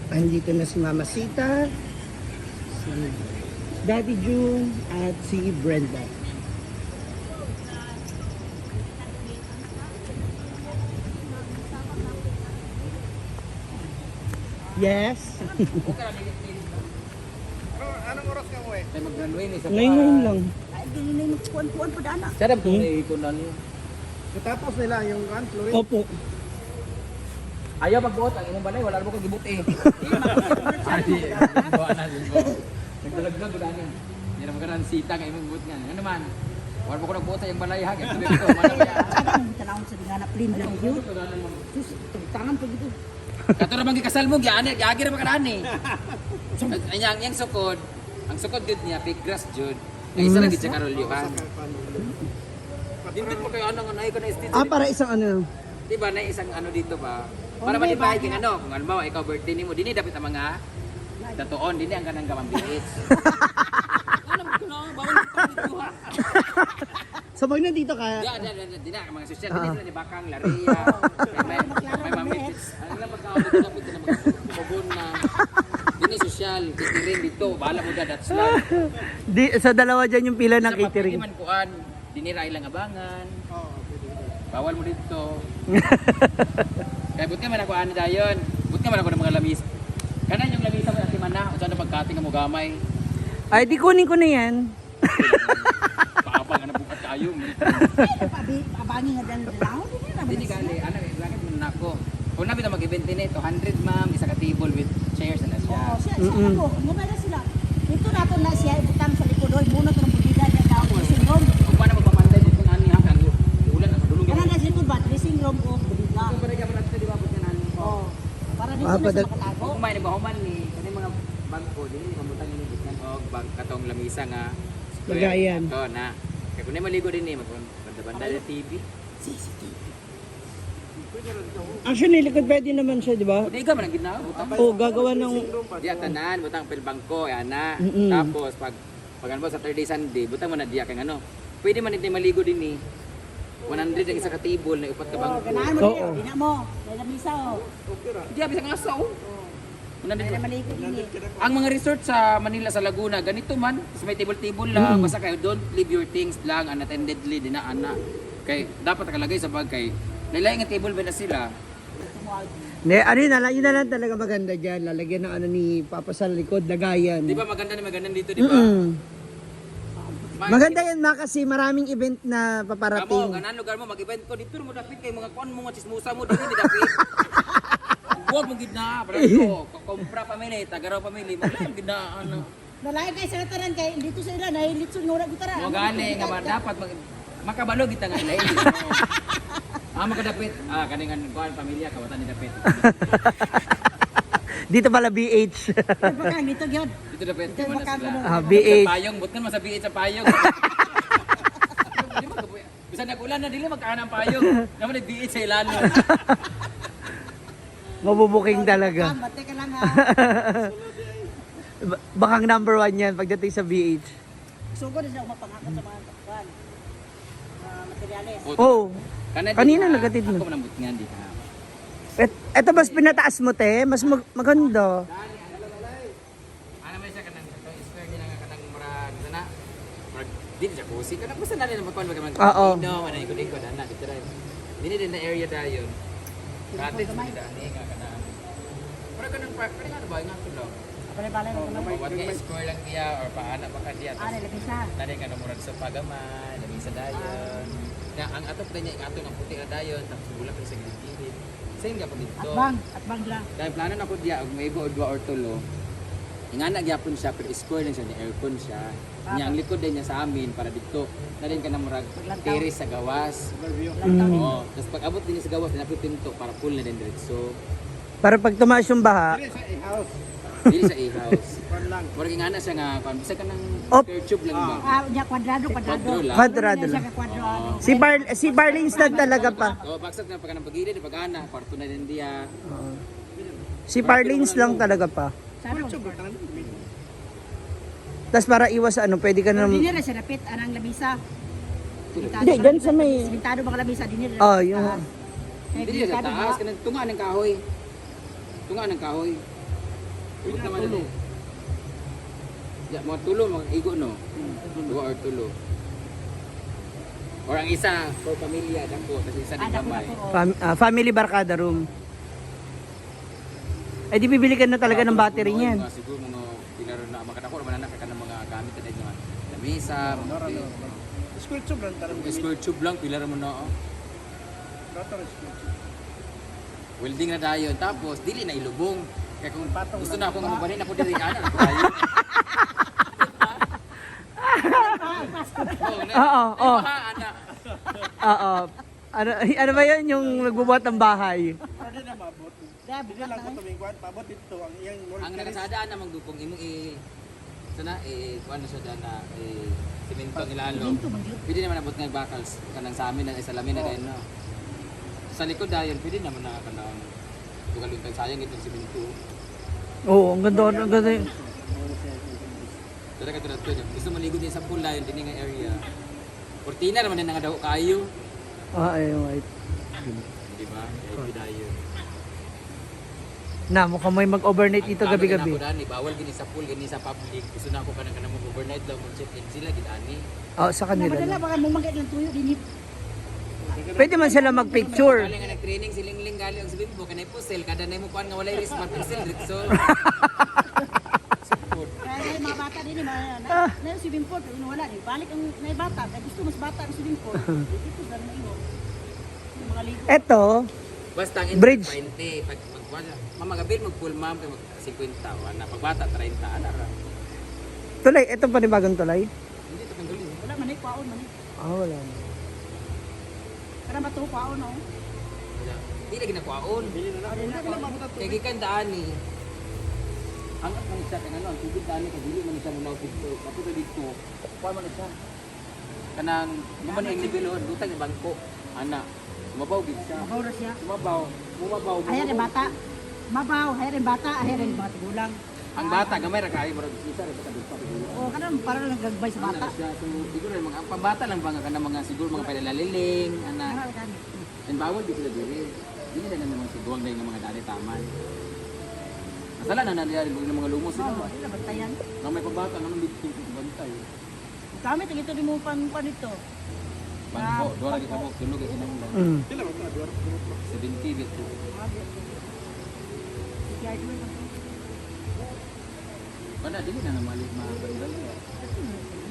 Andito na si Mama Sita, si Daddy June, at si Brenda. Yes. Anong oras ka uwi? Ay mag-runway ni sa Ngayon ngayon lang. Ay, dili na yung kuan-kuan pa dana. Sarap kung ikon na niyo. Natapos nila yung kan, flooring. Opo. Ayaw pagbuot ang imong balay wala mo kag gibut eh. Ay, buwan na din ko. Nagdalagdag gud ani. Hindi na magkaroon sita nga imong buot nga. Ano naman? Wala mo ko nagbuot sa iyong balay ha. Kaya tuloy ko man ya. Ang tanawon sa dingana plin lang yun. Sus, tangan pa gito. Kato ra bang gikasal mo giani giagi ra ba ani. Ay ang iyang sukod, ang sukod gud niya big grass jud. Nga isa lang gid siya karolyo ha. Dindot mo kayo ano nga naay ko na stitch. Ah, para isang ano. Di ba na isang ano dito ba? Para matibay king ano, kung halimbawa ikaw birthday nimo, dinhi dapat ang mga datuon, dinhi ang kanang gamang biits. Alam ko na, bawal ko dito ha. So pag nandito ka, Di, di, di, di na, ang mga social, dinhi sila ni Bakang, Laria, may mamit. Ano lang pagkaon dito, dapat na magpugon na. Dinhi social, catering dito, bahala mo da, that's lang. di, sa dalawa dyan yung pila ng Sa catering. pwede man kuan, dinhi ra ilang abangan. Oo, pwede. Bawal mo dito. Kaya buti man ako ani dayon. Buti man ako ng mga lamis. Kanan yung lamisa mo ati mana, unsa na pagkating nga mo gamay. Ay, di kunin ko na yan. Paabang ana bukat kayo. Ay, pabi pabangi nga dala dala. Dili na. Dili gali ana langit man nako. Kung nabi ta mag-event din eh, 200 ma'am, isa ka table with chairs na siya. Oh, siya siya ako. Ngumay na sila. Dito nato na siya ibutang sa likod oy bunot ng bodega niya daw dressing room. Kung paano magpapanday dito ani ha kang ulan ang padulong. Kana na sa likod ba dressing room o bodega. Kung para gyapon nato di ba buti nani. Oh. Para dito Ah, na siya makatago. Kung kumain ba human ni kani mga bangko dili pamutang ini bisan og bang katong lamisa nga square. Lagayan. Ito na. Kaya kung maligo din eh, magbanda-banda sa TV. CCTV. Actually, likod pwede naman siya, di ba? Bodega man ang ginawa, butang. O, gagawa ng... Diya tanan, butang pel bangko, yan na. Mm-mm. Tapos pag pag ano ba Saturday Sunday, butang man na diya kay ano. Pwede man hindi maligo din eh. 100 ang isa ka table na upat ka Oh, bangko. ganahan mo Oo. dili. Dina mo. May lamisa oh. Okay ra. Diya bisag asa oh. 100 May na maligo din eh. Ang mga resort sa Manila, sa Laguna, ganito man. Tapos may table-table lang. Basta kayo, don't leave your things lang unattendedly, di na ana. Kay, dapat nakalagay sa bag kay, laylay nga table ba na sila? Ne, ano yun, yun na lang talaga maganda dyan. Lalagyan ng ano ni Papa sa likod, lagayan. Di ba maganda na maganda dito, di ba? Mm. Maganda yan ma kasi maraming event na Kamo, paparating. ganan lugar mo, mag-event ko dito mo dapit kay mga kuan mo nga chismosa mo dito di dapit. Huwag mo gid na, para ko, kompra pamili, tagaraw pamili, maglain gid na ano. Nalain kay sa tanan kay dito sa ila nahilitson nga wala gitara. Mo gani nga ba dapat mag, makabalo kita nga ilain. Ah, makadapit. Ah, kaning ang kuan pamilya kawatan ni dapit. Dito pala BH. Baka dito gyud. Dito dapit. Dito Wala baka sila. kuno. Ah, BH. Sa payong, but man sa BH sa payong. Di magkabuya. Bisan nag-ulan na dili magkaan ang payong. Naman ni BH sa ilano. Mabubuking talaga. Bate ka lang ha. Bakang number one yan pagdating sa BH. Sugod na siya mapangakot sa mga kuan. Mga materyales. Oh, Kana di Kanina ba, nagatid mo. Ako man ang butngan di ha. Eto mas pinataas mo te, mas maganda. Ano man siya kanang katong square din nga kanang murag sana. Murag di na jacuzzi kanang basta na rin magkuan mag Oo. No, man ikod ikod ana dito ra. Dini din na area dayon. Cottage din dani nga kanang. Murag kanang park kanang ano ba nga to lang. Balay-balay na naman. Mawat nga square lang diya or paana pa ka diya. Are lagi sa. Nari nga murag sa pagaman, lamisa dayon. Na ang atop din niya ang ato ng puti na dayon tapos bulak sa gilid-gilid. Same nga pag dito. Atbang, atbang lang. Dahil plano na ko diya og may o duha or tulo. Ingana gyapon siya pero square lang siya ni aircon siya. Niya ang likod din niya sa amin para dito na rin ka na murag Paglantaw. terrace sa gawas. Lantaw. Oo. Tapos pag abot din niya sa gawas, dinapit pinto para full na din diretso. Para pag tumaas yung baha, Dili sa i-house. Dili sa a-house. Kuan lang. Murag ingana siya nga kuan bisa ka ng Op. square tube lang ba. Ah, nya kwadrado, kwadrado. Kwadro lang. Kwadrado Ano na lang. siya ka kwadro, ano. Si Barlings lang talaga pa. Oh, bagsak na pagka ng pagilid, pag ana, kwarto na din diya. Si Parlings lang talaga pa. Sa ano? Tapos para iwas ano, pwede ka na... Dini ra siya dapit anang lamisa. Hindi, dyan sa may- Simentado mga lamisa dini ra. Oh, yung- Kay Dili sa delikado taas ba? kanang tunga ng kahoy. Tunga ng kahoy. Ibot naman dali. Ya, mga tulo, mga igo no. Duha or tulo. Or ang isa for pamilya dako, tapos isa Ah, din dako gamay. dako. Oh. Family barkada room. Ay di bibili ka na talaga ng battery Mga niyan. Siguro mga pilaro na makadako naman na ka ng mga gamit na mga lamesa, mga Square tube lang tarong. Square tube lang pilar mo na oh. Rotor square tube. Welding na dayon tapos dili na ilubong. Kaya kung Patong gusto lang. na ako nga mabalhin ako diri ana na tayo. Oo, oo. Ana. Oo. Ano, ano ba yun yung nagbubuhat ng bahay? Pwede na maabot. Dahil Hindi lang ko tumingkuan, paabot dito ang iyang Ang nakasadaan namang dukong imong i sana eh kuan na siya dyan na eh simento ang ilalo. Simento man gyud. Pwede naman abot nga bakals kanang sa amin na salamin na rin no. Sa likod dayon pwede naman na kanang tugaluntang sayang itong simento. Oo, ang ganda. Ang ganda. Dara ka tulad to. Gusto maligo din sa pool dayon dinhi nga area. Cortina naman din nga daw kayo. Ah, ay, white. Di ba? Kay dayon. Na, mukhang may mag-overnight dito Ang plano gabi-gabi. gina ako dani, bawal gini sa pool, gini sa public. Gusto na ako kanang kanang mag-overnight lang mag check-in sila gid ani. Oo, sa kanila. Napadala Lang. baka mumagay ng tuyo din. Pwede man sila mag-picture. Gali nga nag-training si Lingling gali ang sabihin mo kanay pusel kada nay mo kuan nga walay risk mag-pusel diretso. Support. Kaya yung mga bata din, mga na yung swimming pool, pero wala di. Balik ang na bata, kaya gusto mas bata ang swimming pool. Dito sa mga imo. Yung mga ligo. Eto, Basta ang Bridge. 20 pag magkuan ma'am magabil mag pool ma'am kay mag 50 wala pag bata 30 ana ra. Tulay, etong panibagong tulay. Hindi to kang duli. Wala man ay kwaon man. Eh. Ah, wala na. Para matuo kwaon no. Wala. Di lagi na kuaon. Hindi na maabot ato. Kay gikan daan ni. Angat man siya kay ano ang tubig daan kay dili man siya mulaw dito. Kato dito. Kuan man siya. Kanang mo man ang level oh, lutang yung bangko. Ana. Mabaw gid siya. Mabaw na siya. Mabaw, mumabaw. Ayan rin bata. Mabaw, ayan rin bata, ayan rin mga tigulang. Ang bata gamay ra kaayo murag isa ra sa kadugpa. O kanang para lang gagbay sa Bata bata. siya. So siguro yung mga ang pambata lang ba nga kanang mga siguro mga palaliling ana. Ano kan? And bawal di sila diri. Dili na naman mga siguang dahil nga mga dali taman. Masala na nila yung mga lumos sila. Oo, sila bantayan. Nga may pambata naman dito sa bantay. Gamit ang ito din mo pan pan ito. Bangko, dora kita mo tulog ay kinahanglan. Sila ba ito? 70 bit. Wala dili na naman mabalibal.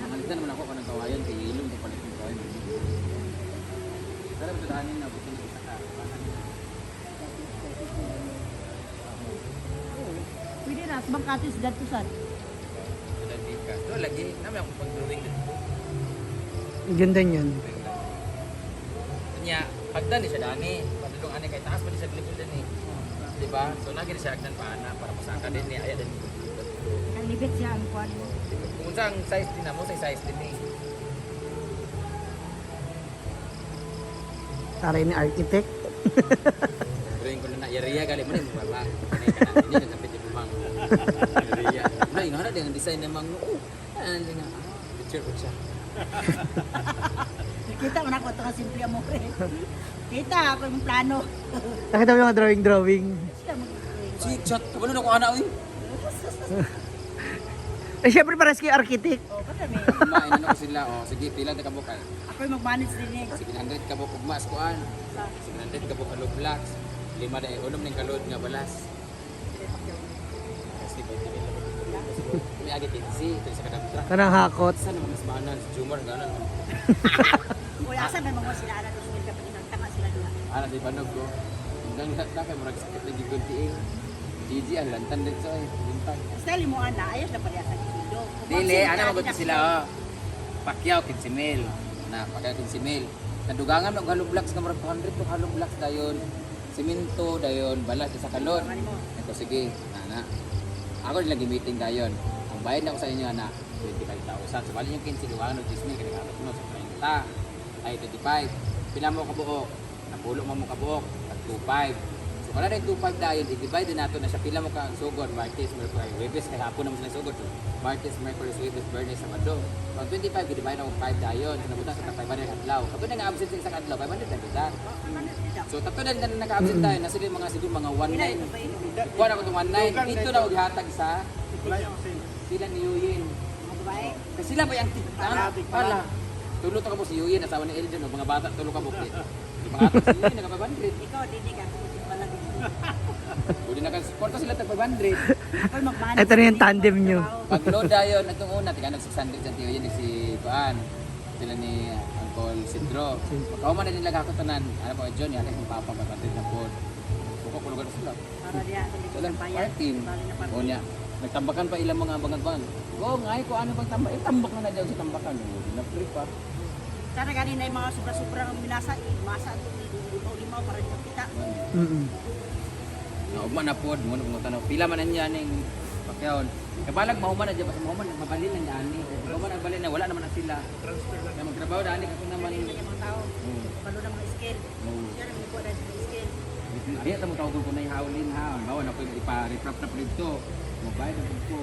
Malit na naman ako kanang kawayan kay ilong ko palit ng kawayan. Pero ito daanin na buti na isa ka. Pwede na, sa bangkati sa datusan. Dali ka. So lagi namin ako pag-drawing dito. Ang ganda niyan. Nya, pagdan ni siya dani, padulong ani kay taas pa ni siya level dani. Di ba? So nagi ni siya agdan pa ana para masaka din ni aya din. Ang libet siya ang kuan mo. Kung unsa ang size din na mo sa size din ni. Taray ni architect. Drawing ko na na area gali mo ni mo ba. Kanay kana ini nang kapit ni mang. Area. Na ino na din ang design ni mang. Oh, ano nga. Picture ko siya. Kita mo na ako ito ka simple amore. Kita ako yung plano. Nakita mo yung mga drawing-drawing. Sila mag-drawing. Si chat, kabalo na ko ana oy. Eh, syempre parang kay architect. Oh, kada may. Kumain ano ko sila. Oh, sige, pila ta kabukal. Ako yung mag-manage din eh. 700 ka buk ugma kuan. 700 ka buk hollow blocks. Lima na unom ning kalod nga balas. Kasi 20 mil lang. May agi 15 ito sa kadang truck. Kanang hakot. Sa naman mas maanan si Jumar ganan. Uy, asa may mga sila ana dos mil kapag tanga sila duha. Ana di banog ko. Hanggang lahat na kay murag sakit lagi gud tiil. GG ang lantan dito ay buntag. Style mo ana, ayos na pala sa kilo. Dili, ana magud sila oh. Pacquiao 15 mil. Na Pacquiao 15 mil. Nadugangan og hollow blocks nga murag 200 to hollow blocks dayon. Simento dayon balas isa kalon. Ito sige, ana. Ako din lagi meeting dayon. Ang bayad na ko sa inyo ana 25,000. So bali yung 15 dugangan og 10 mil kay nagabot mo sa 30. Ay 25. Pila mo kabuok? Napulo mo mo kabuok, tag 25. So Wala na yung 2.5 dayon, i-divide din nato na siya pila mo ka ang sugod, Martes, Merkulis, Webes, kay hapon naman sila sugod. So, Martes, Merkulis, Webes, Bernes, Sabado. So, ang 25, i-divide na 5 dayon. So, nabutan sa 500 adlaw. Kapag nga absent sa isang adlaw, 500 na kita. So, tatlo na din na naka-absent tayo, nasa sila yung mga siguro mga 1.9. Kuha na ko itong 1.9. Dito na og hatag sa Wala yung absent. sila ni Yuyin. Mga babae. Kasi sila ba yung tikang pala. Tulo to ka po si Yuyin, asawa ni Eldon, o mga bata, tulo ka po. Di mga ato si Yuyin, naka 500. Ikaw, dili ka. Kumutin pala dito. Uli na ka, sila tag 500. Ako'y magmano. Ito na yung tandem nyo. Pag load dayon, atong una, tika nag 600 sa tiyo yun, si Kuan. Sila ni Uncle Sidro. Pagkahuman na nila kakutanan, ano po, John, yata kong papa, 500 na po. Suko, kulugan sila. Para diya, sa likod Sila ng bayan. party. Bali na party. O niya, nagtambakan pa ilang mga bangag-bang. Go, ngay ko ano bang tambak? Eh, tambak na na dyan sa tambakan. Oh, na-free pa. Sana gani na yung mga sobra-sobra ang minasa, eh, masa at limaw-limaw para di makita. Naugma na pod, mo na tanaw. Pila man na niya ning Pacquiao. Kabalag mahuman na dyan, basta mahuman, mabalin na niya ani. Mahuman na balin na, wala naman na sila. Transfer lang. Kaya magtrabaho na ani, kasi naman. Galing na yung mga tao. Balo na mga skill. Oo. Siya rin ko dahil sa mga skill. Ay, tamo tawag ko na ihawlin ha. Bawa na ko ipa-refrap na po dito. Mabayad na po ko.